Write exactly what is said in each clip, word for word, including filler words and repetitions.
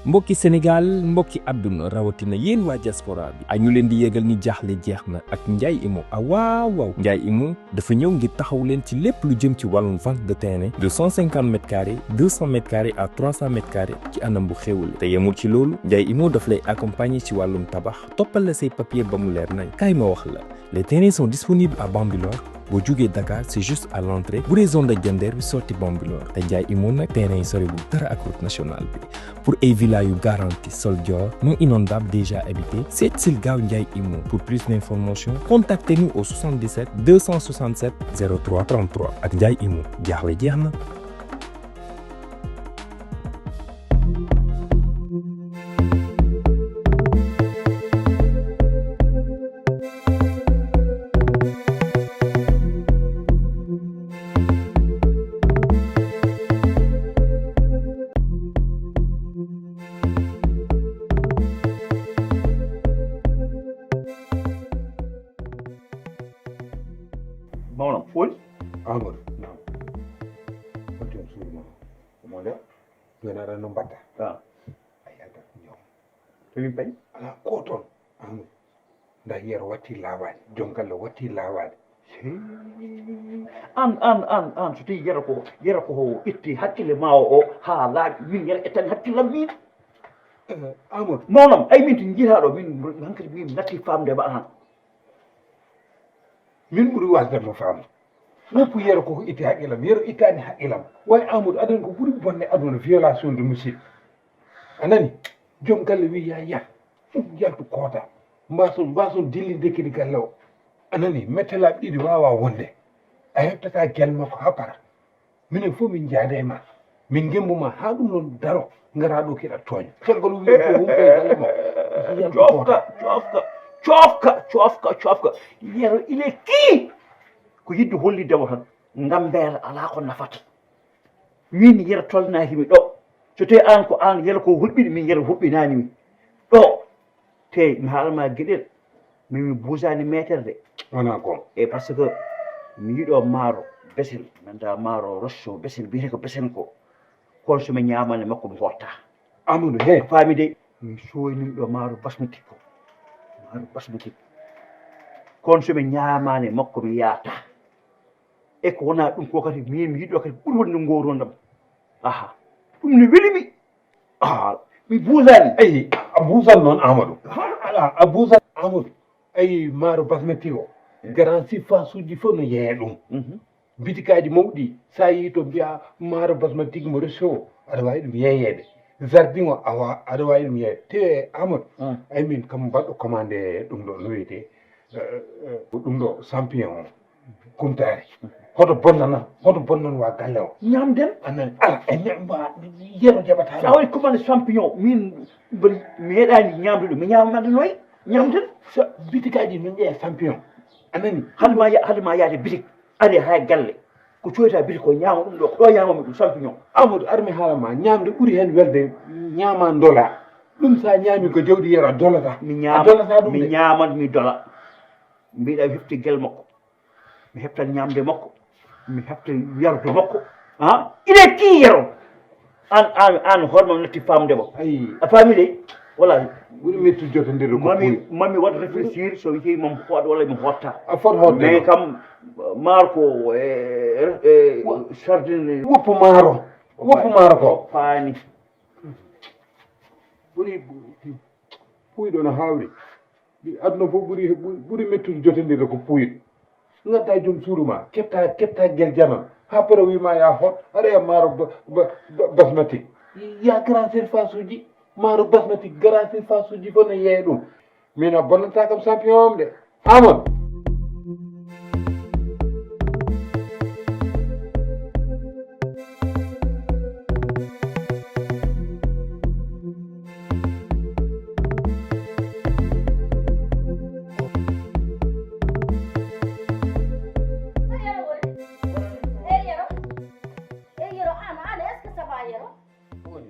Mbokki Sénégal, mbokki àdduna, rawatina yéen waa diaspora bi. A ñu leen di yëgal ni jaaxle jeex na ak Ndiaye Imo. A waaw waaw, Ndiaye Imo dafa ñëw ngir taxaw leen ci lépp lu jëm ci wàllum vente de terrain deux cent cinquante mètres carrés, deux cents mètres carrés à trois cents mètres carrés ci anam bu xéwale. Te yemul ci loolu, Ndiaye Imo daf lay accompagner ci wàllum tabax, toppal la say papier ba mu leer nañ. Kaay ma wax la, les terrains sont disponibles à Bambilor. Boo jugee Dakar, c'est juste à l'entrée. Bu dee zone de Diender bi, sorti Bambilor. Te Ndiaye Imo nag, terrain yi soriwul dara ak route nationale bi. Pour ay villa yu garanti, sol dior, non inondable, déjà habité, seet sil gaaw Ndiaye Imo. Pour plus d'informations, contactez-nous au soixante-dix-sept deux cent soixante-sept zéro trois trente-trois. Ak Ndiaye Imo, jaaxle jeex na. Mawɗo, foy? Amadou, naam. Ko toon suudu ma. Mo nde? Yo na ran no mbatta. Ah. Ay, ata, ñaw. To min pay? Ala ko toon. Amadou. Nda Yero watti laawaade, joom galle watti laawaade. An, an, an, an, so tawi Yero ko, Yero ko itti hakkille ma o, o haa laaɓi, min Yero ettan hakkillam min. Eh, Amadou. Mawnam, ay min to jiitaa ɗo, min hankadi min natti faamde ma an. Min ɓuri wasde mo faam. Woppu Yero koko itti haqqillam, Yero ittani haqqillam. Way Amadou, aɗa anndi ko ɓuri bonde aduna, violation de musidɗo. A nani? Joom galle wi ya yah. Ɗum yaltu koota. Mbason, mbason dillinde kadi galle o. A nani? Mette laabi ɗiɗi wawa wonde. A heɓtata gel makko ha para. Minen fof min jaada e ma. Min ngembu ma ha ɗum ɗon daro. Ngara ɗo keɗa tooña. Caggal o wi ko won koye galle makko. Yaltu koota. Cofka, cofka, cofka, cofka, cofka. Yero ile kii. Ko yidde hollidde mo tan. Ngam mbeela ala ko nafata. Min Yero tolnakimi ɗo. So tawi an ko an Yero ko hulɓini, min Yero hulɓinanimi. Ɗo. Te mi haalma geɗel. Min mi buusani meetere de. Wona ko. E par ce que mi yiɗo maaro besel. Mi annda maaro rosso besel, biyete ko besen ko. Kono so mi ñaamani makko mi hotta. Amadou, he. A faami de, mi soynimi ɗo maaro basmati ko. Maaro basmati. Kono so mi ñaamani makko mi yaata. E ko wona ɗum ko kadi min mi yiɗo kadi ɓuri wonde ngorondam. Aha. Ɗum ne weli mi. Ah, mi buusani. Ayi, a buusan noon Amadou. Ala, a buusan Amadou. Ayi, maaro basmati o. Eh. Grand surface uji fof no yeeya ɗum. Mhm. Bitikaaji mawɗi, so a yii to mbiya maaro basmati mo reso, aɗa waawi ɗum yeeyeede. Jardin o, awa, aɗa waawi ɗum yeeyeede. Te Amadou, ah, ay min kam mbaɗɗo commandé ɗum ɗo, no wiyetee, eh, eh, ko ɗum ɗo champion o. Kumtaari. Hoto bonnana, hoto bonnan wa galle o. Ñamden? A nani? Ala, e ñam-, ma, Yero jaɓata. So a waɗi commandé champion, min mbaɗi, mi meeɗaani ñamde ɗum. Mi ñaama mande noy? Ñamden? So bitikaaji min ƴeewa champion. A nani? Hade ma ya-, hade ma yaade bitik. Ari hay galle. Ko coyta biri ko ñaama ɗum ɗo, ko ɗo ñaama mi ɗum champion. Amadou, ar mi haala ma, ñamde ɓuri heen welde ñaama dola. Ɗum sa ñaami ko jawdi Yero a dolata. Mi ñaama, a dolata ɗum mi de. Ñaama, mi dola. Mbiɗa hefti gel makko. Mi heftan ñamde makko. Mi hefta yardu makko. Ha? Il est qui Yero? An, an, an, horma natti famde mo. Ayi. A faami de? Wala. Ɓuri mettude jotondire ko mami, puy. Mami waɗ réfléchir, so wiyii mam hoɗ walla mi hotta. A fot hoɗde mais kam, maar ko, e, e, wa-, sardine. Woppu maaro. Woppu maaro ko. Faani. Ɓuri, puyɗo no haawri. Aduna fof ɓuri, ɓuri, ɓuri mettude jotondire ko puyɗo. Ngadda joom suudu ma, kefta, kefta gel jaman. Ha para wi ma ya hot, aɗa ya maaro ba-, ba-, ba-, basmati. Ya grand surface uji, maaro basmati, grand surface uji fof no yeeya ɗum. Min a bonnata kam champion am de. Amadou.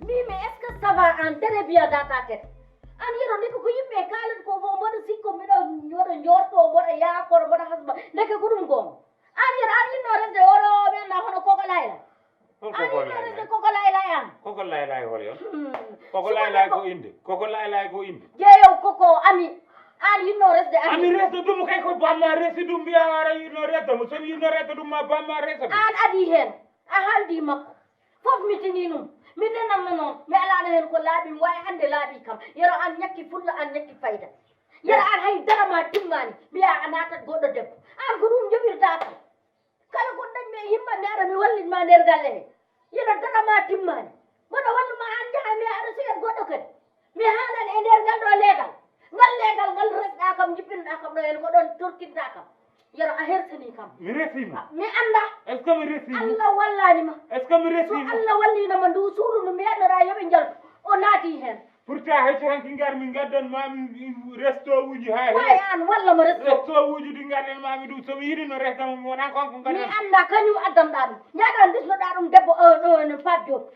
Min, mais est-ce que ça va an? Très bien dans ta tête. An Yero, ndeke ko yimɓe kaalata ko fof mboɗo sikko mbiɗo, mboɗo njorto, mboɗo yaakoro, mboɗo hasba. Ndeke ko ɗum goonga. An Yero, an yinno resde oɗo ɓe annda hono Koko Layla. Koko laylay. Koko laylay an. Koko laylay hol yon? Hmm. Koko laylay ko inde. Koko laylay ko inde. Jeeyow koko ami. An yinno resde ami. Ami resde ɗum kay ko bamma resi ɗum mbiya ara yinno resde mo. Somi yinno resde ɗum ma bamma resi ɗum. An adi hen. A haldi makko. Fof mi tini ɗum. Mi nenanno noon. Mi alaano hen ko laaɓi mi wawi hannde laaɓi kam. Yero an ñakki fulla an ñakki fayda. Yero an hay dara ma timmani. Mbiya a natat goɗɗo debbo. An ko ɗum joɓirta kam. Kala ko dañmi e yimma mi ara mi wallit ma nder galle he. Yero dara ma timmani. Mboɗo wallu ma an jaha mi ara siyat goɗɗo kadi. Mi haalan e nder ngal ɗo leegal. Ngal leegal ngal resɗa kam jippinɗa kam ɗo en ko ɗon torkinta kam. Yero a hersini kam. Mi resima. Mi anda. Est-ce que mi resima? Allah wallani ma. Est-ce que mi resima? So Allah wallina ma ndu suudu ndu mi annora yoɓe njaltu. O naati hen. Pourtant hay so hanki ngar min gaddan mami resto uji ha way an walla mo resto resto uji ɗi gaddan mami ɗum somi yiɗi no resda mo mi wona kanko mi gaddan anda kañum addanɗa ɗum ñaɗa ndisnoɗa ɗum debbo o no pape diop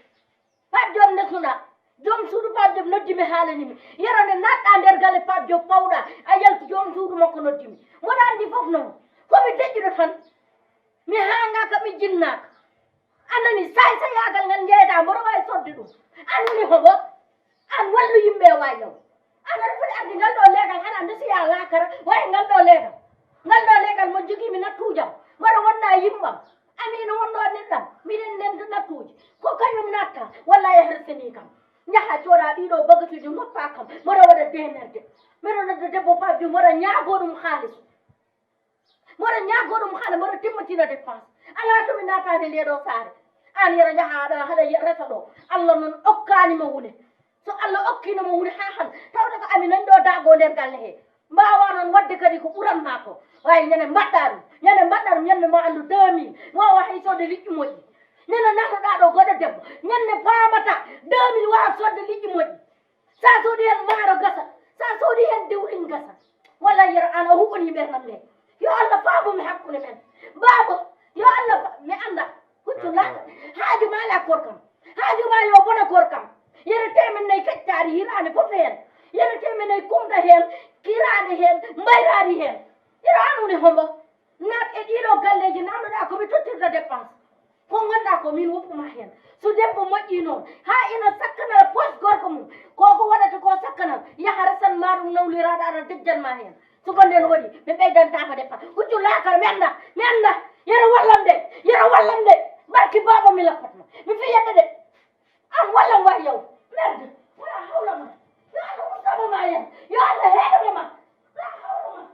pape diop ndesnoɗa joom suudu pape diop noddimi haalanimi yero nde natɗa nder galle pape diop pawɗa a yalti joom suudu makko noddimi mboɗa andi foof noon komi deƴƴuɗo tan mi hangaka mi jinnaka anani say sayagal ngal jeeyda mboɗo wawi sodde ɗum an woni hoɓo an wallu yimɓe e wayaw an aɗa foti arde ngal ɗo leegal hana nde siya lakara wayi ngal ɗo leegal ngal ɗo leegal mo jogimi nattuujam mboɗo wonna yimɓam ami ene wonno neɗɗam miɗen nden nattuuji ko kañum natta walla e hersini kam jaha cooɗa ɗiɗo bagatuji goppa kam mboɗo waɗa demerde mboɗo nodda debbo pabi mboɗo ñaago ɗum haalis mboɗo ñaago ɗum hana mboɗo timmatina dépense ala to mi naatani nde ɗo saare an yero jaha aɗa haɗa resa ɗo allah noon okkani mo wune so allah okkino mo wune ha han tawde ko ami nani ɗo dago nder galle he mbawa noon wadde kadi ko ɓuran ma ko wawi ñande mbaɗɗa ɗum ñande mbaɗɗa ɗum ñande ma andu deux mille wawa hay sode liƴƴi moƴƴi ñande natoɗa ɗo goɗɗo debbo ñande pamata deux mille wawa sodde liƴƴi moƴƴi sa soodi hen maaro gasa sa soodi hen dewlin gasa walla yero an a huɓoni ɓernam nde yo allah faabumi hakkunde men baaba yo allah mi anda huccu laka haaju ma ala korkam haaju ma yo bona korkam yero temen nayi kaccaari hirani fof hen yero temen nayi kumta hen kirani hen mbayrani hen yero an woni hombo naat e ɗiɗo galleji nannoɗa komi tottirta dépense ko gonɗa ko min woppuma hen so debbo moƴƴi noon ha ina sakkanal pos gorko mum koko waɗata ko sakkanal yaha resan ma ɗum nawliraɗo aɗa dejjan ma hen so gonden waɗi ɓe ɓeydantama dépense hujju lakar mi anda mi anda yero wallam de yero wallam de barki baba mi lappatma mi fiyata de an wallam wa yow merde wala hawla ma yo allah wurtama ma yen yo allah heɗama ma la hawla ma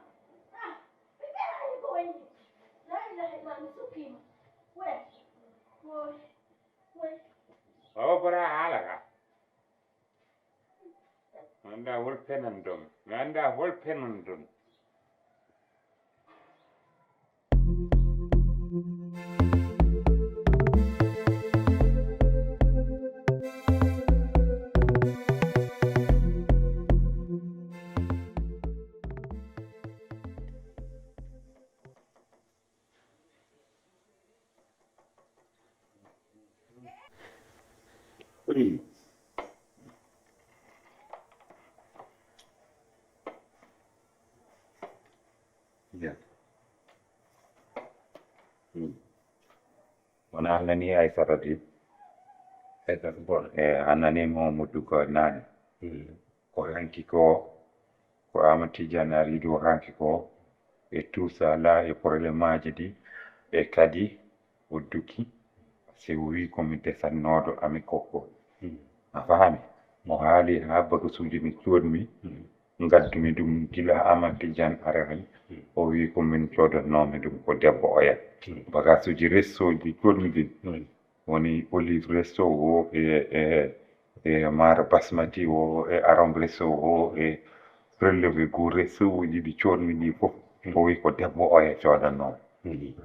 Awa bara haala ka. Mi anndaa hol penan ɗon. Mi anndaa hol penan ɗon. Wona a nani Aysata di? Aysata bon. E a nani mo muddu ko nani? Ko hanki ko ko Amadou Tidiane ari ɗo hanki ko e tout ça là e problème aji ɗi e kadi o duki si o wi komi desannoɗo ami kokko a fahami o haali ha bagasuji mi codmi gaddumi ɗum gila Amadou Tidiane arani o wi ko min codannomi ɗum ko debbo oya bagasuji restoji codmi ɗin woni olive resto o e e e mara basmati o e arom resto o e relevé gout resto uji ɗi codmi ɗi fof o wi ko debbo oya codanno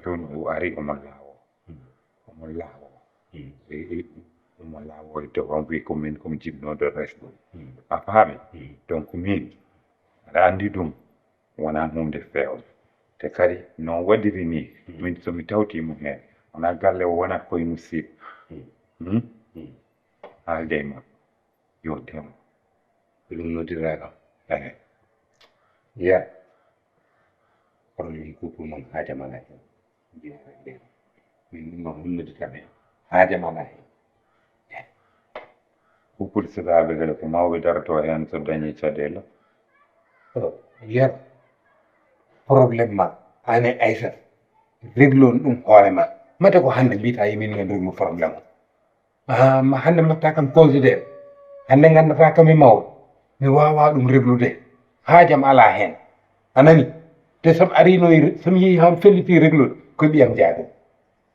joni o ari omo lawo omo lawo omo lawo e dow on wi ko min komi jibnoɗo resto a faami donc min aɗa andi ɗum wona hunde fewde te kadi no waɗiri ni min somi tawti mo hen wona galle o wona koye musiɗɗo hmm? haalde e mon yo temo ko ɗum noddirɗa kam ehe ya kono min kuku mon haajamala hen min ɗum ma hunnodita ɓe Haajam alaa heen. Huɓɓude sukaaɓe kala ko mawɓe darotoo heen so dañii caɗeele. Yero, problème ma, aan e Aysata, reglon ɗum hoore ma. Mate ko hannde mbiytaa yi min ngen reglu problème o. Ah, ma hannde mbaɗtaa kam considéré. Hannde nganndataa kam e mawɗo. Mi waawaa ɗum reglude. Haajam alaa heen. A nani? Te so mi ariino e re-, so mi yehii haa mi fellitii reglude, ko ɓiyam jaabi.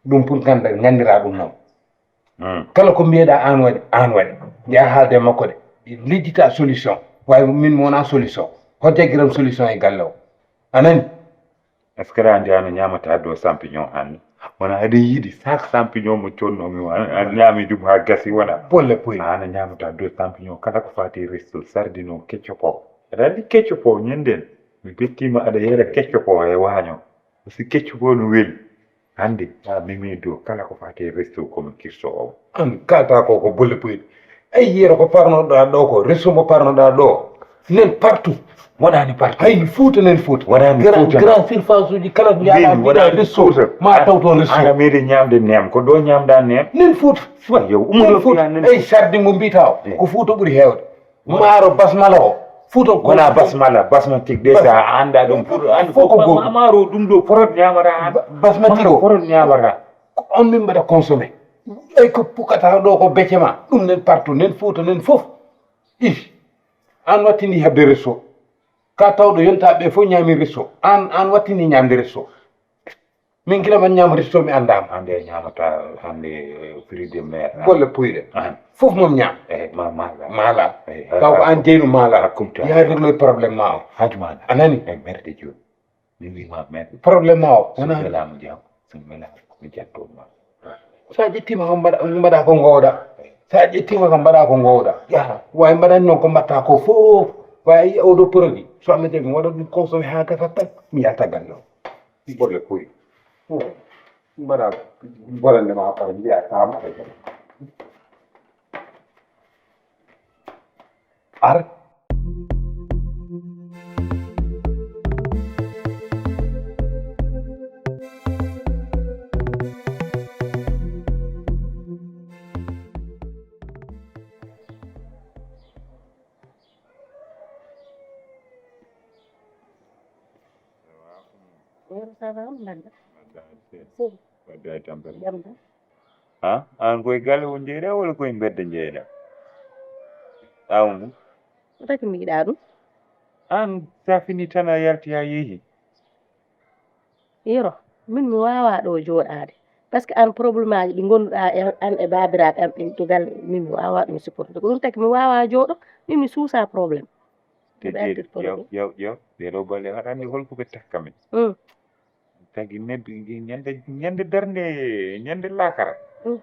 Ɗum pour ngannda, nganndiraa ɗum noon. Hmm. Kala ko mbiyeɗaa aan waɗi, aan waɗi. Njaha haalde e makko de. Lijjita solution. Waawi min mi wonaa solution. Ho jaggiram solution e galle o. A nani? Est-ce que aɗa anndi aan a ñaamataa ɗo champignon hannde? Wona aɗa yiɗi sac champignon mo codnomi o, a, a ñaami ɗum haa gasi wona. Bolle puy. Aan a ñaamataa ɗo champignon kala ko faati e resto, sardine o, ketchup o. Aɗa anndi ketchup o, ñanden. Mi bettiima aɗa yera ketchup o e waaño. Parce que ketchup o no weli. Hannde, a memi ɗo kala ko faati e resto ko mi kirso o. Aan kaalata ko ko bolle puy. Ay, yero ko parnoɗaa ɗo ko, resto mo parnoɗaa ɗo. Nen partout. Waɗaani partout. Hay Fuuta nen Fuuta. Waɗaani Fuuta. Grand surface uji kala ko njaaɗaa mbiɗa resto. Ma taw toon resto. Ana meɗe ñaamde nem. Ko ɗo ñaamɗaa nem. Nen Fuuta. Wa, yo, ummo nen ɗo Fuuta. Fiya nen. Ey, sarde mo mbiytaa o. Eh. Ko Fuuta ɓuri heewde. Wa. Maaro basmala o. Fuuta ko wona basmala, basmatique de. Bas-, sa anndaa ɗum. Pour an fof ko ma-, gooto. Maaro ɗum ɗo porot ñaamata an. Ba-, basmatique o. Porot ñaamata. Ko on min mbaɗa consommé. Ey, ko pukata ɗo ko becce ma. Ɗum nen partout, nen Fuuta, nen fof. Ih. Aan wattini heɓde resto. Ka tawɗo yontaa ɓe fof ñaami resto. Aan, aan wattini ñaamde resto. Min gila man ñaama resto mi anndaama. Hannde a ñaamataa hannde, eh, fruit de mer, ah. Bolle puyɗe. Ahan. Fof mom ñaam. Eh, ma, mala. Mala. Eh, taw ko an jeynu mala. Hakkumta. Yaa regloy problème ma o. Haaju ma. A nani? Eh, merde jooni. Mi wi ma merde. Problème ma o. So wona welaama jam. So welaama ko mi jatto ma. So a ƴettiima kam mbaɗa, mbaɗa ko ngoowɗa. So a ƴettiima kam mbaɗa ko ngoowɗa. Yaha. Waawi mbaɗan noon ko mbaɗta ko fof. Waawi oɗo produit. So a mettii mi waɗa ɗum consommé haa gasa tan. Mi yalta galle o. Bolle puy. Mbaɗa bonande ma fara mbiya ka maɗa jam. Ar. Yero, ça va, on mbaɗɗa? Mbaɗɗa, sir. Sir. Mbaɗɗa e tampere. Jam tan. Ha? Aan koye galle o njeyɗaa walla koye mbedda njeyɗaa? Ɓaawo mum? Ko taki mbiɗaa ɗum? Aan, sa fini tan a yalti a yehi. Yero, min mi waawaa ɗo jooɗaade. Parce que aan, problème aji ɗi ngonnduɗaa e aan e baabiraaɓe am ɓen to galle, min mi waawaa ɗum supportude. Ko ɗum taki mi waawaa jooɗo, min mi suusaa problème. Te miɗo addi ƴeew, problème. Ƴeew, ƴeew, ƴeew, ɗee ɗoo balɗe aɗa anndi hol ko ɓe takka min? Mm. Tagi neɗɗo, ñande, ñande darnde, ñande laakara. Mm.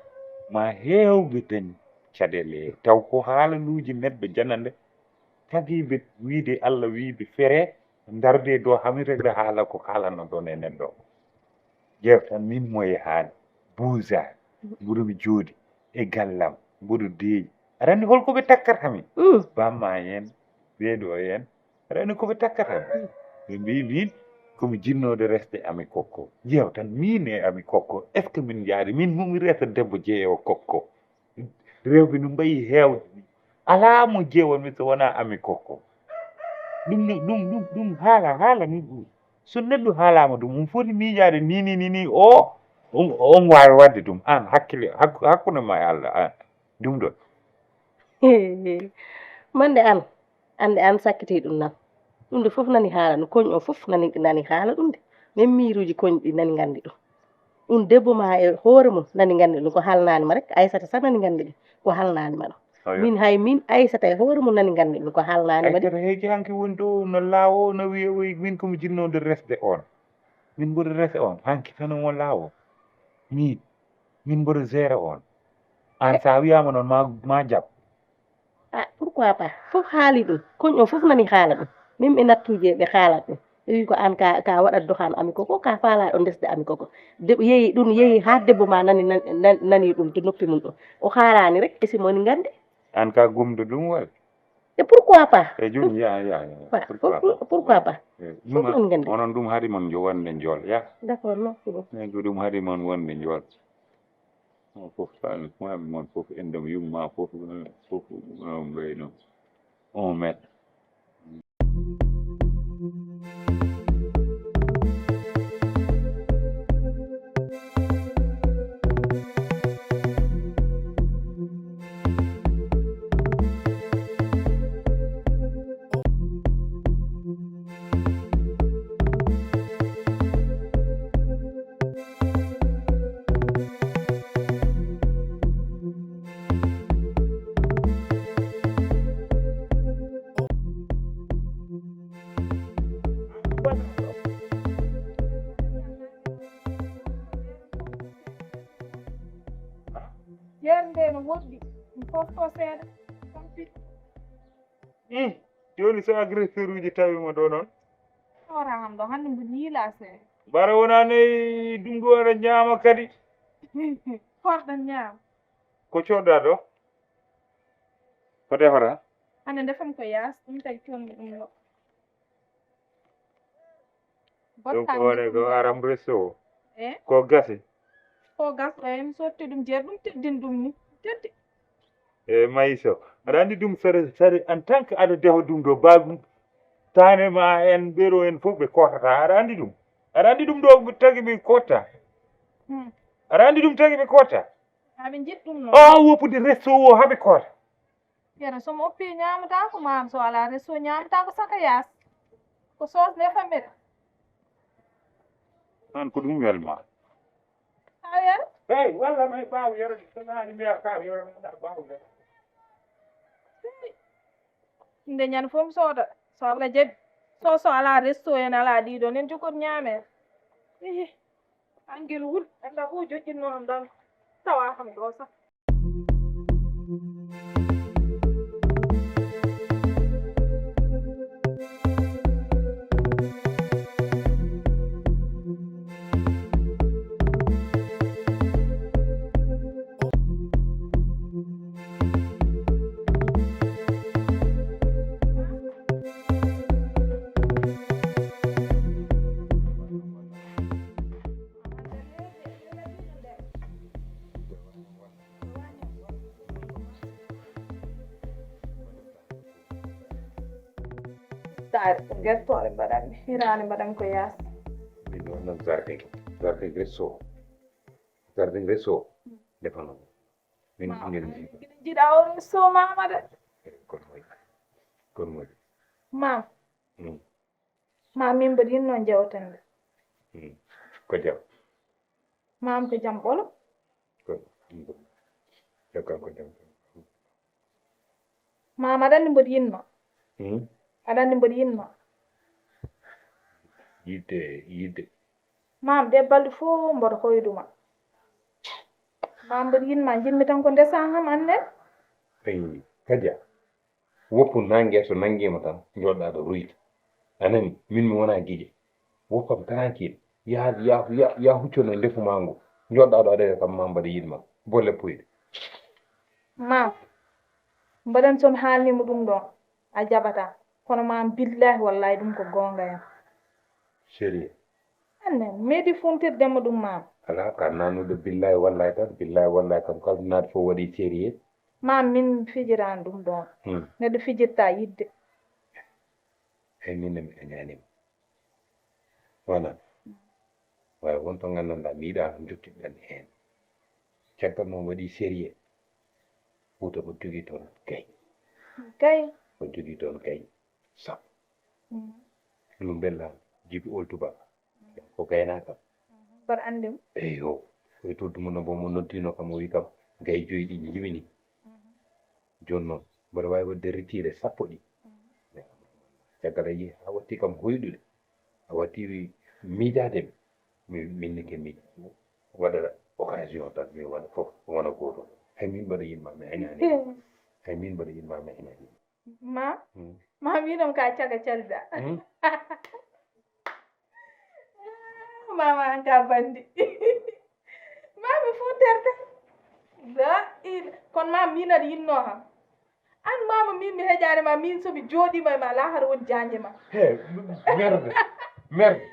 Ma heewɓe dañ caɗeele, taw ko haalaluuji neɗɗo janande. Tagiiɓe wiide Allah wiide fere, ndarde ɗo hami regla haala ko kaalanno ɗon e neɗɗo. Ƴeew tan min moye haali, buusa, mboɗo mi jooɗi e gallam, mboɗo deeƴi. Aɗa anndi hol ko ɓe takkata min? Mm. Bamma en, ɓeeɗo en, aɗa anndi ko ɓe takkata min? Ɓe mbii min ko mi jinnooɗo resde Ami Kokko. Ƴeew tan, min e Ami Kokko, est-ce que min njaari? Min humi resa debbo jeeyo Kokko. Rewɓe no mbayi heewde ni. Alaa mo jeewanmi so wonaa Ami Kokko. Ɗum ni, ɗum, ɗum, ɗum haala, haala ni ɗum. So neɗɗo haalaama ɗum, um foti miijaade ni, ni, ni, ni, o, on, on waawi waɗde ɗum. Aan hakkille, hakku-, hakkunde ma e Allah, aan. Ɗum ɗon. Mande aan, Annde aan sakkitii ɗum nan. Ɗum de fof nani haala, no koñ o fof nani, nani haala ɗum de. Même miiruuji koñ ɗi nani nganndi ɗum. Ɗum debbo ma e hoore mum nani nganndi ɗum, ko haalnaani ma rek, Aysata sa nani nganndi ɗum, ko haalnaani ma ɗum. Ayo. Min hay min Aysata e hoore mum nani nganndi ɗum, ko haalnaani ma ɗum. Aysata heeji hanki woni ɗo no laawo, no wiya, "Oy, min ko mi jinnooɗo resde on. Min mboɗo resa on, hanki tan on laawo. Min, min mboɗo géré on. Aan sa wiyaama noon ma, ma jab." Ah, pourquoi pas? Fof haali ɗum. Koñ o fof nani haala ɗum. Min ɓe nattuuje ɓe haalat ɗum. Ɓe wi ko aan ka, ka waɗat dohan Ami Kokko, ka faala ɗo ndesde Ami Kokko. De, yehi ɗum, yehi haa debbo ma nani, nan-, nan-, nani ɗum to noppi mum ɗum. O haalaani rek, esi mo ni nganndi. Aan ka gomɗo ɗum wal? E pourquoi pas? E jooni, ya, ya, ya. Wa-, pourquoi pour-, pas? Pourquoi pas? Eh, fof ɗum nani nganndi. Onon ɗum haɗi mon jo-, wonde njool, ya. D'accord, merci beaucoup. Eyi, ko ɗum haɗi mon wonde njool. On fof faami, faami mon fof, endam yumma fof, fof, on mbayno un mètre. Yeru nde no woɗɗi, mi fofto seeɗa, tampiti. Ih, jooni so agresseur uji tawi mo ɗo noon? Hoore am ɗo, hannde mbo yiila seeɗa. Bara wonaa ne ɗum ɗo aɗa ñaama kadi? Horɗo ñaama. Ko coɗɗa ɗo? Ko defata? Hannde ndefam ko yaas, ɗum tagi coɗmi ɗum ɗo. Ɗum ko wone ko aram resto o. Eh? Ko gasi. Ko gas ɗo, en sotti ɗum jeer, ɗum teddin ɗum ni. Teddi. E mayi so. Aɗa anndi ɗum sare, sare en tant que aɗa defa ɗum ɗo, baabum, taane ma en ɓeɗo en fof ɓe kootata. Aɗa anndi ɗum. Aɗa anndi ɗum ɗo tagi ɓe kootta. Hmm. Aɗa anndi ɗum tagi ɓe kootta. Aɓe njiɗ ɗum noon. O woppude resto o haɓe koota. Yero so mo oppi ñaamata ko maam so alaa resto ñaamata ko saka yaas. Ko soos ne famir. An ko ɗum welma. A yer? Hey, walla may baaw yero so naani mbiya ka yero na baaw de. Nde ñande fof mi sooda so Allah jaɓi. So so alaa resto en alaa ɗiɗo nen jogot ñaamen. Ihi. Angel wul enda ko joƴƴinno on ɗon tawa kam ɗo sah. Taare ko gertoore mbaɗanmi, hiraande mbaɗanmi ko yaasi. Min noon noon jardin, jardin resto, jardin resto, defano. Min ɓingel mi. Mbiɗa jiɗa o resto mama de. Kono moƴƴi, kono moƴƴi. Mam. Mm. Ma min mboɗo yinno jewtande. Hmm. Ko jam? Mam ko jam ɓolo. Ko jam ko jam. Mam aɗa anndi mboɗo yinno. Hmm? Aɗa anndi mboɗo yinno. Yidde, yidde. Mam de balɗe fof mboɗo hoyduma. Mam mboɗo yinma, jinmi tan ko ndesa ham annen. Eyi, kaja. Woppu nange so nangiima tan, njooɗɗaa ɗo ruyta. A nani? Min mi wonaa gije. Woppam tranquille. Yaa, yaa, yaa, yaa huccono ndefu maa ngu. Njooɗɗaa ɗo aɗa kam maa mbaɗa yiɗ ma. Bolle puyɗe. Maam, mbaɗan so mi haalnii mo ɗum ɗoon, a jaɓataa. Kono maam, billaahi wallaahi ɗum ko goonga yam. Sérieux? Annen, meeɗi funtirde mo ɗum maam. Alaa, ka nanude billaahi wallaahi tan, billaahi wallaahi kam kala naat fof waɗi sérieux. Maam, min fijiraan ɗum ɗoon. Hmm. Neɗɗo fijirta yiɗde. Eyi, min ne mi añaani mo. Wona. Waawi won to nganndanɗaa mi yiɗaa no njottiɗen heen. Caggal noon waɗi sérieux. Fuuta ko jogii toon kay. Kay. Ko jogii toon kay. Sappo. Mm. Ɗum bella jibi oltuba. Ko gaynaaka. Mbar anndi mo. Eyo. Koye to dumuno bo mo noddino kam o wi kam gay joyi ɗi jibini. Jooni noon mboɗo waawi waɗde retiré sappo ɗi. Caggal a yii a watti kam hoyɗude. A watti miijaade mi. Mi minnike mi waɗa occasion tan mi waɗa fof wona gooto. Hay min mbaɗa yinma mi añaani. Hay min mbaɗa yinma mi añaani. Ma? Hmm. Ma mi ɗon ka caga calda. Hmm? Mama an ka bandi. Ma mi fu terta. La il kon ma mi na yinno ha. An mama min mi hejaare ma min so mi jooɗi ma ma lahar won janje ma. He merde. Merde.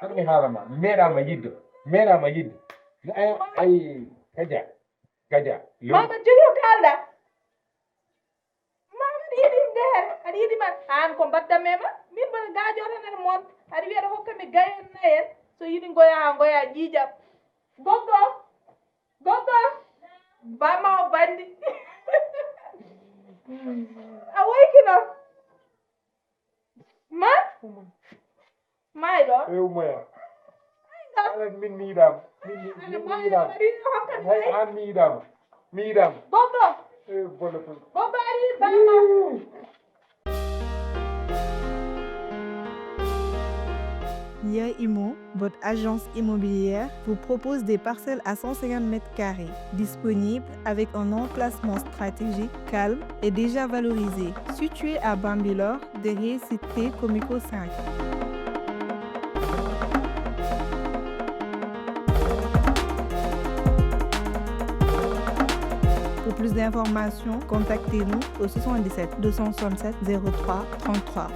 An mi haala ma meeɗa ma yidde. Meeɗa ma yidde. Ay ay. Gaja, gaja. Yo, Mama, jogi ko kaalɗa. Mama, aɗa yiɗi ndeer, aɗa yiɗi man. Aan ko mbaɗdam e ma. Min mboɗo gaajo tan aɗa mon. Aɗa wiya aɗa hokka mi gayen nayen. So yiɗi ngoya, ngoya ƴiiƴam. Goggo, goggo. Bama o bandi. A woykino. Ma? Maayɗo. E Umoya. Nga. Ala min mi yiɗaama. Min mi- Ana min mi maayɗo yiɗaama. waɗi hokka mi Hay kay. Aan mi yiɗaama. Mi yiɗaama. Goggo. E bolle tun. Goggo ari bama. L'I A I M O, votre agence immobilière, vous propose des parcelles à cent cinquante mètres carrés, disponibles avec un emplacement stratégique, calme et déjà valorisé. Situé à Bambilor, derrière Cité Comico cinq. Pour plus d'informations, contactez-nous au soixante-dix-sept deux cent soixante-sept zéro trois trente-trois.